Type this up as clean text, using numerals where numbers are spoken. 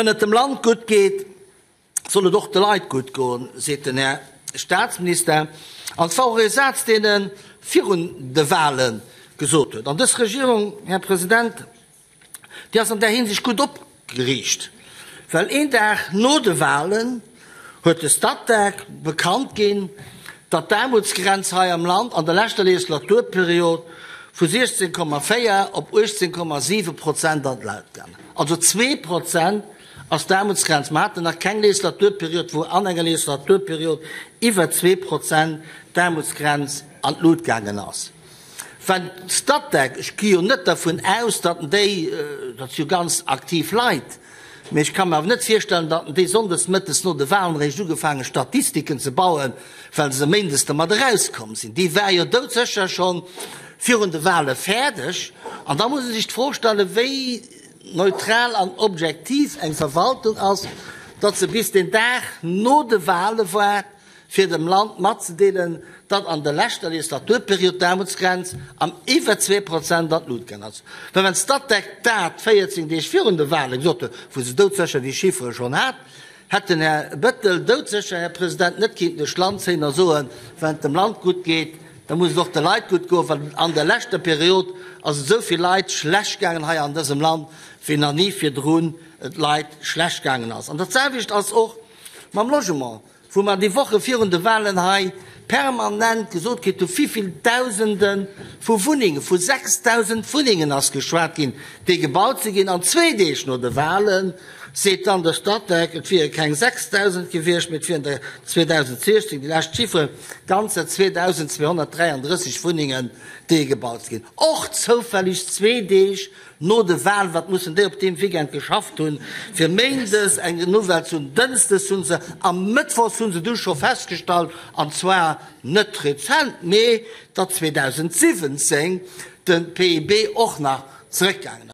Wenn et dem Land gutt geet, soll et och de Leit gutt goen, seet den Här Statsminister. An et war och ee Saz, deen e virun de Wahle gesot huet. An dës Regierung, Här President, déi ass an där Hinsicht gutt opgeriicht, well een Dag no de Wahlen huet de Statec bekannt ginn, datt d'Aarmutsgrenz hei am Land an der leschter Legislaturperiod vu 16,4 op 18,7 Prozent an d'Lut gaangen. Also 2 Prozent ass d'Aarmutsgrenz. Mer haten nach keng Legislaturperiod, wou an enger Legislaturperiod iwwer 2 Prozent d'Aarmutsgrenz an d'Lut gaangen ass. Well d'Statec, ech gi jo net dervun aus, datt déi, dat si jo ganz aktiv Leit, mee ech ka mer awer net virstellen, datt déi sonndes mëttes no de Wahlen eréischt ugefaangen Statistiken ze bauen, well se méindes dermat erauskomm sinn. Déi war jo doudsécher scho virun de Wahle fäerdeg. An da muss ee sech d'Fro stellen, wéi neutral an objektiv eng Verwaltung ass, datt se bis den Dag no de Wahle waart, fir dem Land matzedeelen, datt an der leschter Legislaturperiod d'Aarmutsgrenz am iwwer 2 Prozent an d'Lut gaang ass. Well wann d'Statec dat 14 Deeg virun de Wahle gesot huet, wou se doudsécher déi Chiffere schonn hat, hätt den Här Bettel doudsécher, Här President, net kinnten duerch d'Land zéien a soen, Wann et dem Land gutt geet, da muss et och de Leit gutt goen, well an der leschter Period ass et esou vill Leit schlecht gaangen hei an dësem Land, wéi nach ni virdrun et Leit schlecht gaangen ass. An datselwecht ass och mam Logement, wou mer déi Woche virun de Wahlen hei permanent gesot kritt hu wivill Dausende vu Wunnengen, vu 6.000 Wunnengen ass geschwat ginn, déi gebaut si ginn. An zwee Deeg no de Wahlen seet dann de Statec, et wiere keng 6.000 gewiescht, mee et wieren der 2016, déi lescht Chiffere, ganzer 2.233 Wunnengen, déi gebaut si ginn. Och zoufälleg zwee Deeg No de Wahlen, wat mussen déi op deem Weekend geschafft hunn, fir méindes eng Nouvelle ze hunn, dënschdes hunn se a mëttwochs hunn se du scho festgestallt, an zwar net rezent, mee datt 2017 de PIB och nach zeréckgaangen ass.